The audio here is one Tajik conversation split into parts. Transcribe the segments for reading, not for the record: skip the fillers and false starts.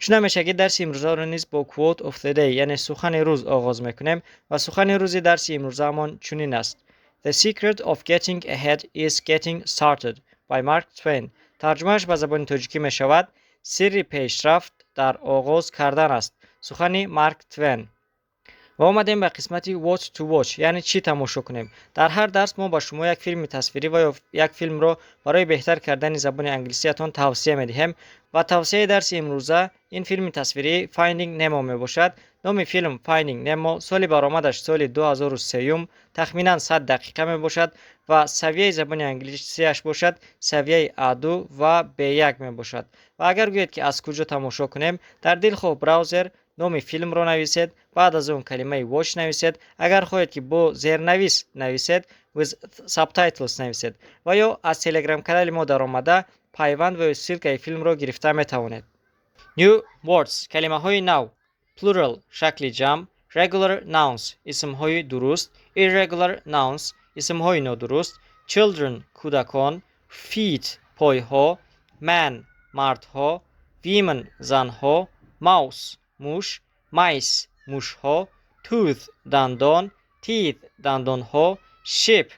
Чун ҳамешагӣ, дарси имрӯзаро низ бо quote of the day, яъне сухани рӯз, оғоз мекунем ва сухани рӯзи дарси имрӯзаамон чунин аст: "The secret of getting ahead is getting started" by Mark Twain. Тарҷумааш ба забони тоҷикӣ мешавад: «Сирри пешрафт дар оғоз кардан аст». Сухани Марк Твен. Ва омадем ба қисмати what to watch, яъне чӣ тамошо кунем. Дар ҳар дарс мо ба шумо як филми тасвирӣ ва ё як филмро барои беҳтар кардани забони англисиятон тавсия медиҳем ва тавсияи дарси имрӯза ин филми тасвирии Finding Nemo мебошад. Номи филм Finding Nemo, соли баромадаш соли 2003, тахминан 100 дақиқа мебошад ва савияи забони англисияш бошад, савияи А2 ва Б1 мебошад. Ва агар гӯед, ки аз куҷо тамошо кунем, дар дилхоҳ браузер номи филмро нависед, баъд аз он калимаи watch нависед. Агар хоҳед, ки бо зернавис нависед, with subtitles нависед ва ё аз телеграм-канали мо даромада, пайванд ва ё ссылкаи филмро гирифта метавонед. New words, калимаҳои нав: plural, шакли ҷамъ, regular nouns, исмҳои дуруст, irregular nouns, исмҳои нодуруст, children, кӯдакон, feet, пойҳо, men, мардҳо, women, занҳо, mouse, муш, mice, мушҳо, tooth, дандон, teeth, дандонҳо, sheep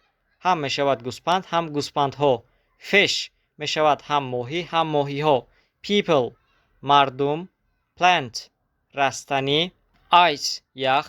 ҳам мешавад гӯспанд, ҳам гӯспандҳо, fish мешавад ҳам моҳӣ, ҳам моҳиҳо, people, мардум, plant, растанӣ, ice, ях,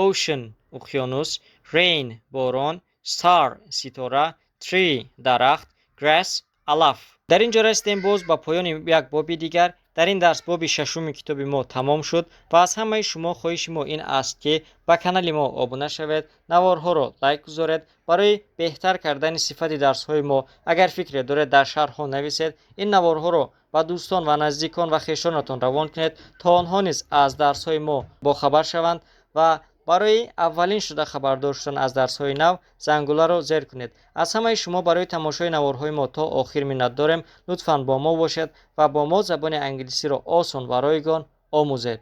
ocean, уқёнус, rain, борон, star, ситора, tree, дарахт, grass, алаф. Дар ин ҷо расидем боз ба поёни як боби дигар. Дар ин дарс боби шашуми китоби мо тамом шуд ва аз ҳамаи шумо хоҳиши мо ин аст, ки ба канали мо обуна шавед, наворҳоро лайк гузоред. Барои беҳтар кардани сифати дарсҳои мо агар фикре доред, дар шарҳҳо нависед. Ин наворҳоро ба дӯстон ва наздикон ва хешонатон равон кунед, то онҳо низ аз дарсҳои мо бохабар шаванд ва барои аввалин шуда хабардор шудан аз дарсҳои нав зангуларо зер кунед. Аз ҳамаи шумо барои тамошои наворҳои мо то охир миннат дорем. Лутфан бо мо бошед ва бо мо забони англисиро осон ва ройгон омӯзед.